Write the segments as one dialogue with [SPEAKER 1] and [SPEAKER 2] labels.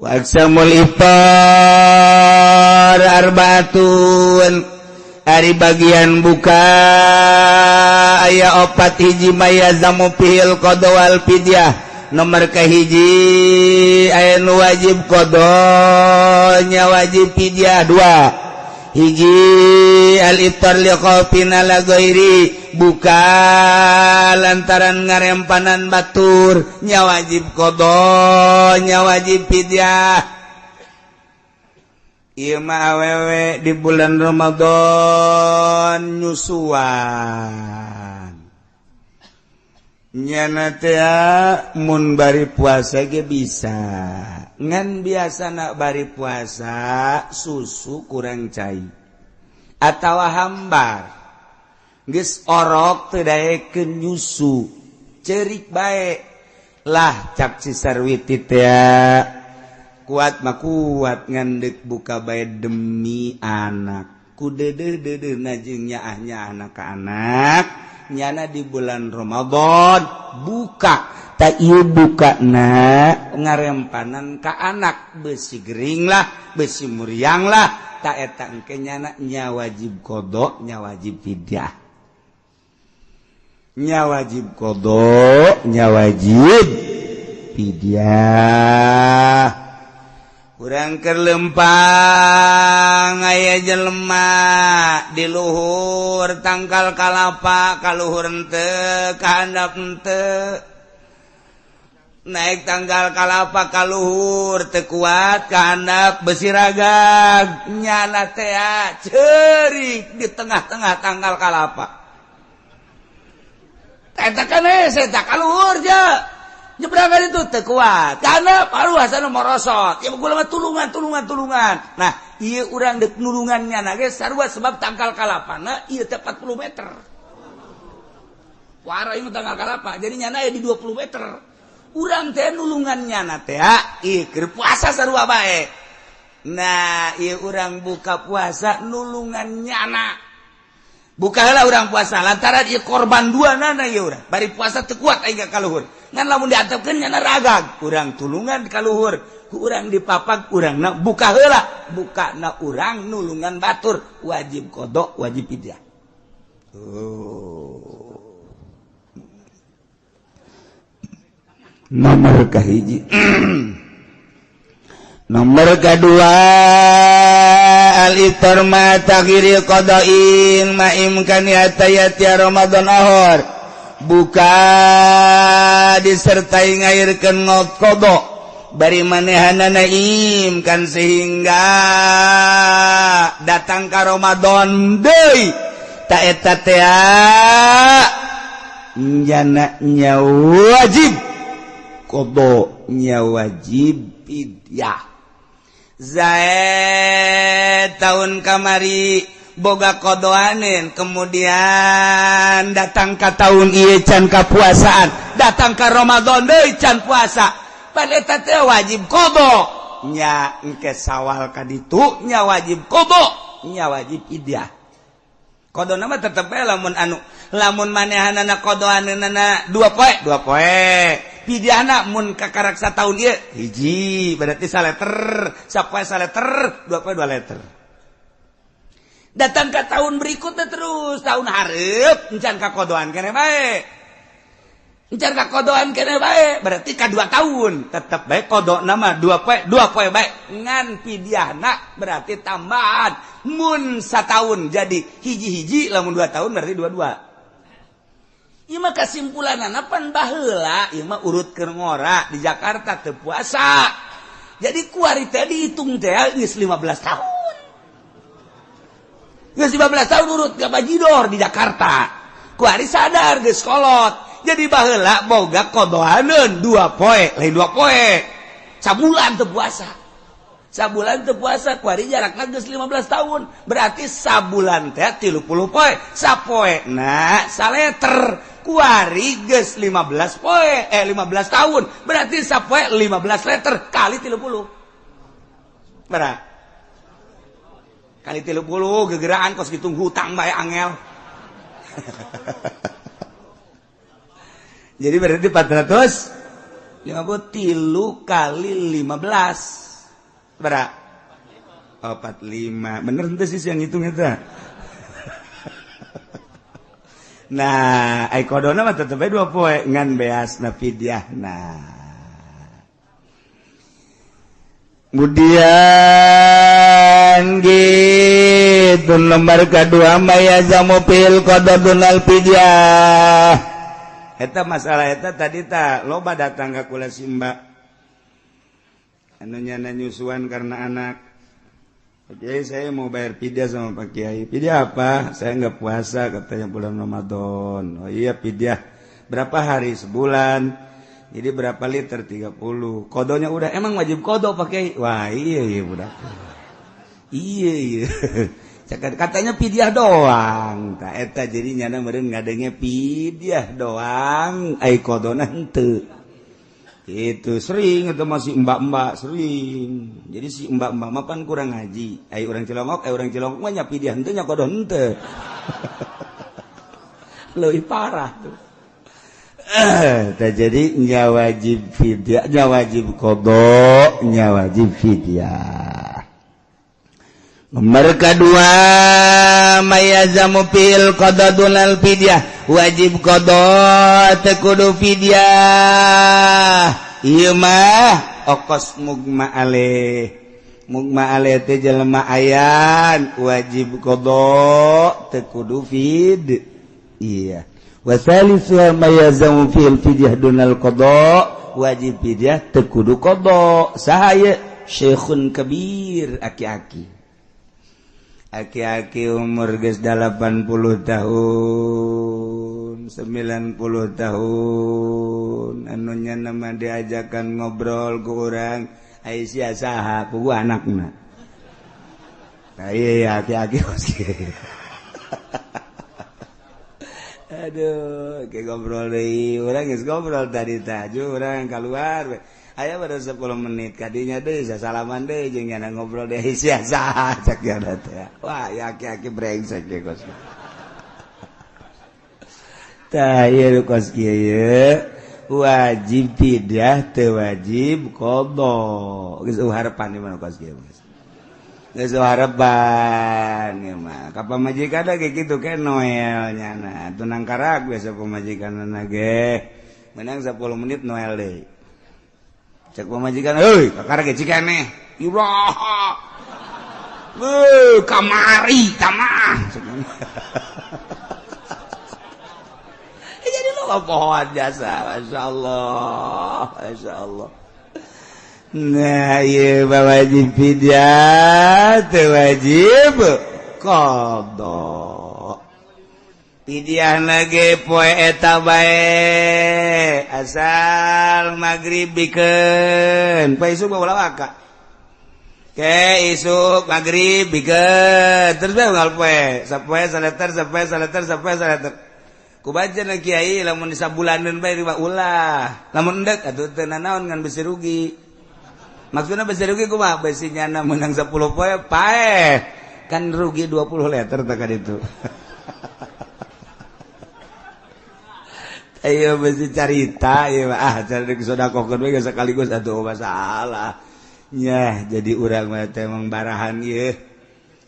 [SPEAKER 1] Wa aqsamul iftar arbaatun ari bagian buka aya opat. Hiji, ma yalzamu fihil qada wal fidyah. Nomor kahiji, aya nu wajib qada nya wajib fidyah. Dua, hiji, al iftar li khaufin ala ghairi, buka lantaran ngarempanan batur, nya wajib qada nya wajib fidyah. Ieu mah awewe di bulan Ramadan nyusuan. Nyana teh mun bari puasa ge bisa, ngan biasa nak bari puasa susu kurang cai atawa hambar, geus orok teu daekeun nyusu, cerik bae lah. Cak si Sarwiti teh, kuat mah kuat, ngan deuk buka bae demi anak, ku deudeuh deudeuhna jeung nyaah nyaahna ka anak. Nyana di bulan Ramadan buka tak, ieu buka na ngarempanan ka anak, besi gering lah, besi muriang lah. Tak eta engke nyana nya wajib qada nya wajib fidyah, nya wajib qada nya wajib fidyah. Urang keur lempang, aya jelema di luhur tangkal kalapa, ka luhur henteu, ka handap henteu. Naik tangkal kalapa ka luhur teu kuat, ka handap besi ragag. Nyana teh ceurik di tengah-tengah tangkal kalapa. Eta kan saya ka luhur je nyebrang itu teu kuat karena paru asana morosot ya gula mah, tulungan, tulungan, tulungan. Nah, ieu urang deuk nulungannya na ge sarua, sebab tangkal kalapana ieu teh 40 meter. Wara ieu tangkal kalapa, jadi nyana aya di 20 meter. Urang teh nulungan nyana teh ieu keur puasa sarua bae. Nah, ieu urang buka puasa nulungan nyana, buka heula urang puasa lantaran ieu korban dua nana. Ieu urang bari puasa teu kuat aing ka luhur, ngan lamun diantepkeun nyana ragag. Urang tulungan ka luhur, ku urang dipapag, urangna buka heula. Buka na urang nulungan batur, wajib qada wajib fidyah. Oh. Nomor kahiji. Nomor kedua, al iftar ma taghyiri qada'in ma imkani hatta ya'ti Ramadan akhar, buka disertai ngairkeun qada bari manehanana imkan sehingga datang ka Ramadan deui. Ta eta teh nyana nya wajib qada nya wajib fidyah. Zaid tahun kamari boga qodoanin, kemudian datang ke tahun ieu can kapuasaan, datang ke Ramadan deui can puasa, pan eta teh wajib qada nya. Engke Sawal ka ditu nya wajib qada nya wajib fidyah. Qada nama tetep bae, lamun anu lamun manehanana qodoanana 2 poe, 2 poe. Pidyahna mun kakarak tahun ieu hiji, berarti saleter, sapoe saleter, 2 poe 2 liter. Datang ke tahun berikutnya, terus tahun hareup encan kakodoan kene bae, encan kakodoan kene bae, berarti ka 2 tahun tetep bae qada nama 2 poe, 2 poe bae. Ngan pidyahna berarti tambahan, mun satahun jadi hiji-hiji, lamun 2 tahun berarti dua-dua. Ieu mah kesimpulanana pan baheula ieu mah urut keur ngora di Jakarta teu puasa. Jadi kuari teh dihitung teh geus 15 tahun. Geus 15 tahun urut ke bajidor di Jakarta. Kuari sadar geus kolot. Jadi baheula boga qodoaneun 2 poe, lain 2 poe. Sabulan teu puasa. Sabulan teu puasa, kuari jarakna geus 15 tahun. Berarti sabulan teh 30 poe. Sapoe na saleter, kuari geus 15 poe, eh, 15 tahun, berarti sapoe 15 liter kali 30. Berapa kali 30? Gegeraan kos gitu, hutang bae angel. Jadi berarti 450 tilu kali 15. Berapa? 45. Bener henteu sih yang hitung eta. Nah, ai qadona mah tetep bae 2 poe ngan beasna fidyahna. Kemudian gitu nomor kedua mayazamu fil qada dunal fidyah. Eta masalah eta tadi ta loba datang ka kula simba. Anu nyana nyusuan karena anak. Oke, saya mau bayar fidyah sama Pak Kiai. Fidyah apa? Saya nggak puasa katanya bulan Ramadan. Oh iya fidyah. Berapa hari? Sebulan. Jadi berapa liter? 30. Kodonya udah. Emang wajib kodo Pak Kiai? Wah iya iya udah. Iya iya. Katanya fidyah doang. Ta eta jadi nyana meureun ngadenge fidyah doang, ai kodona henteu. Itu sering itu masih mbak-mbak sering. Jadi si mbak-mbak mah pan kurang ngaji. Ai urang Cilongok mah nya fidyah henteu nya kodo henteu. Leuwih parah tuh. Jadi nya wajib fidyah, nya wajib qada, nya wajib fidyah. Nomor kedua mayazamu fil qada dunal fidyah, wajib qada teu kudu fidyah. Ieu mah okos mugma aleh. Mugma aleh teh jelema ayan wajib qada teu kudu fid. Iya. Wa salisuha mayazamu fil fidyah dunal qada, wajib fidyah teu kudu qada. Saha ieu? Syekhun kabir, aki-aki. Aki-aki umur geus 80 tahun, 90 tahun, anu nya mah diajakan ngobrol ku urang, ai sia saha ku anakna. Nah iya aki-aki kos kieu. Aduh, kayak ngobrol deui, urang geus ngobrol tadi taju urang keluar. Aya baru 10 menit kadinya deui salaman deui jeung nyana ngobrol deui sia saha cak nyana teh. Wah, ya aki-aki brengsek ge kos. Tah ieu kos kieu ye. Wajib fidyah teu wajib qada. Geus harapan di mana kos kieu geus. Geus harapan ieu mah. Ka pamajikan ge kitu ke Noel nyana. Tunang karak biasa pamajikanna ge. Menang 10 menit Noel deui. Cek pamajikan, heuy, kakara ge cikeneh. Iraha. Heuh, kamari tamah. Jadi lo pohon jasa, masyaallah, masyaallah. Nah, ieu wajib fidyah, teu wajib qada. Fidyahna ge poe eta bae, asal magrib bikeun. Poe isuk bawa waka. Ke isuk magrib bikeun, terus bae unggal poe, sapoe saleter, sapoe saleter, sapoe saleter. Ku baca na kiai lamun sabulaneun bae riba ulah. Lamun endek atuh teu nanaon ngan besi rugi. Maksudna besi rugi kumaha? Besi nyana meunang 10 poe paeh. Kan rugi 20 liter tah ka ditu. Ayo besi carita ieu ah cari sodakohkeun we sekaligus atuh masalah. Nyah jadi urang mah teh emang barahan ieu.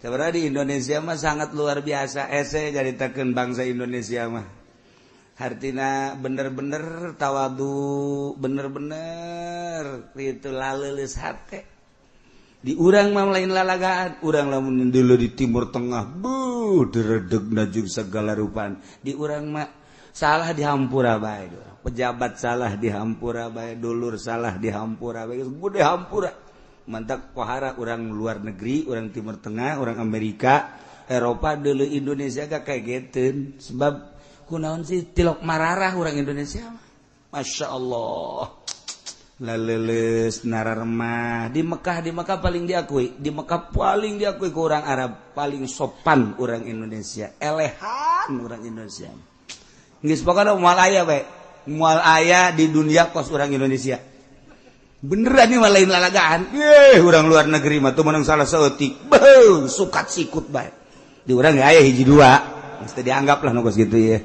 [SPEAKER 1] Sebenarnya di Indonesia mah sangat luar biasa ese caritakeun bangsa Indonesia mah. Hartina bener-bener tawadu, bener-bener itu laleuleus hate. Di urang mah lain lalagaan, urang lamun dulu di Timur Tengah, buh deredegna jeung segala rupan. Di urang mah salah dihampura bae, pejabat salah dihampura bae, dulur salah dihampura bae, gede hampura. Mantak pohara urang luar negeri, urang Timur Tengah, urang Amerika, Eropa dulu Indonesia gak kayak gitu. Sebab kunaon sih tilok mararah urang Indonesia mah. Masya Allah. Laleles nararemah di Mekah paling diakui, di Mekah paling diakui ke orang Arab, paling sopan orang Indonesia, elehan orang Indonesia. Geus pokona moal aya bae, moal aya di dunia kos orang Indonesia. Beneran nih mah lain lalagaan. Ye, orang luar negeri mah tuh menang salah saeutik. Beuh, sukat sikut bae. Di urang ge aya hiji dua, mesti dianggap lah nu kos kitu ye.